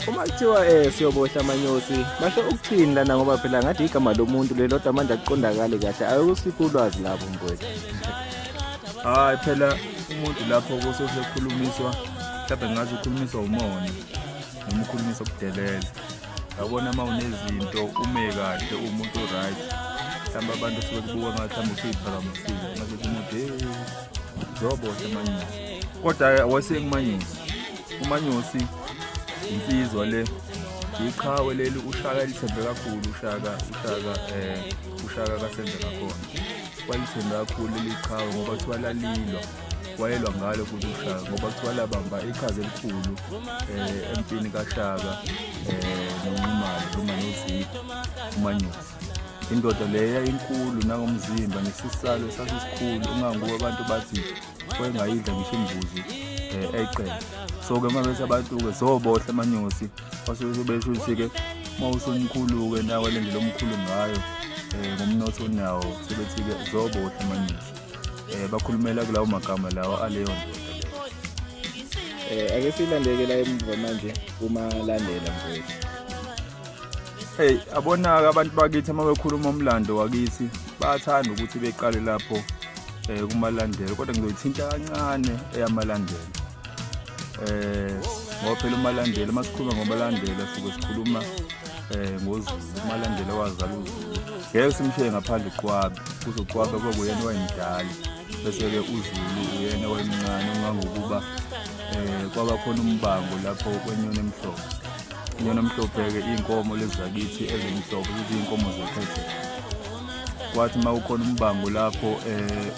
Uma kuthiwa siyobohla amanyosi, basho ukuthini lana? Ngoba phela ngathi igama lomuntu lelo, kodwa manje akuqondakali kahle. Akusiphi ulwazi lapho, mfowethu? Hayi phela, umuntu lapho kusosekhulumiswa, mhlawumbe ngathi ukhulumiswa umona noma ukhulumiswa ukudelela. Yabona, uma unezinto, ume kahle, umuntu right, mhlawumbe abantu suke kubuka ngathi mhlawumbe usuyiphakamisile, ngathi umuntu, hey, zobohla amanyosi. Kodwa wasengumanyosi, umanyosi insizwa le, iqhawe leli, uShaka elithembe kakhulu. Ushaka kasenze ngakhona walithembe kakhulu leli qhawe, ngoba kuthiwa lalilwa, wayelwa ngalo futhi uShaka, ngoba kuthiwa labamba iqhaza elikhulu empini kaShaka noNxumalo noma noZwide. UManyosi indoda leyo inkulu nangomzimba, nesisalo sasisikhulu, unganguba abantu bathi wayengayidla ngisho imbuzi eyiqele. So-ke uma bethi abantu-ke zobohla amanyosi, basuke besho ukuthi-ke uma usumkhulu-ke nawe le ndlela omkhulu ngayo ngomnotho onawo, sebethi-ke zobohla amanyosi. Bakhulumela kulawo magama lawa aleyo ndoda leyo. Ake silandeke la emuva manje kumalandela, mfowethu. Hey, abona-ke abantu bakithi, uma bekhuluma umlando wakithi bayathanda ukuthi beqale lapho kumalandela, kodwa ngizoyithinta kancane eyamalandela, ngoba phela umalandela, uma sikhuluma ngomalandela suke sikhuluma ngoZulu. Umalandela wazala uZulu, ngeke simshiye ngaphandle uQwabe. Kuzoqwabe kwakuyena wayemdala, bese-ke uZulu uyena wayemncane, ungangokuba kwaba khona umbango lapho kwenyoni emhlophe. Inyoni emhlophe-ke iy'nkomo lezi zakithi ezimhlophe, ukuthi iy'nkomo zekhethelo. Kwathi uma kukhona umbango lapho,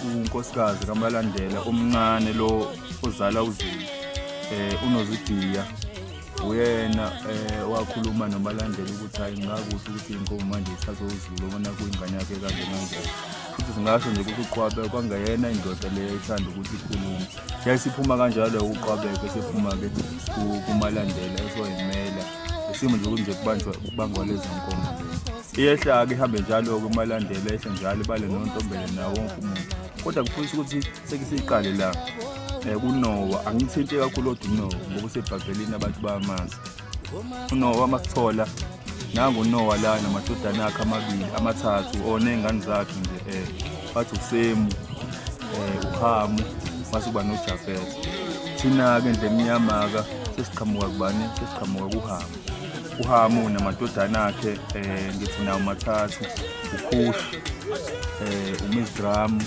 unkosikazi kaMalandela omncane lo ozala uZulu, uNozidiya, uyena wakhuluma noMalandela ukuthi hayi, ngakuhle ukuthi iy'nkomo manje zithathwe uZulu, obona kuyingane yakhe kanje kanjani. Futhi singasho nje ukuthi uQwabe kwangeyena indoda leyo ethanda ukuthi ikhulume. Yayisiphuma kanjalo uQwabeke, sephuma-ke kuMalandela esewayimela isimo nje ukuthi nje kubanjwa, kubangwa lezo nkomo lezi. Iyehla-ke, ihambe njalo-ke uMalandela, ehle njalo, ibale noNtombela nawo wonke umuntu. Kodwa kufisa ukuthi seke siyiqale la kuNowa. Angithinte kakhulu kodwa uNowa, ngoba usebhayibhelini, abantu bayamazi uNowa. Masithola nangu uNowa la namadodana akhe amabili, amathathu, oney'ngane zakhe nje, bathi uSemu, uHamu, mase kuba noJafethe. Thina-ke ndle emnyama-ka sesiqhamuka kubani? Sesiqhamuka kuHamu. UHamu namadodana akhe, ngithi nawo mathathu, uKhushi, uMizramu.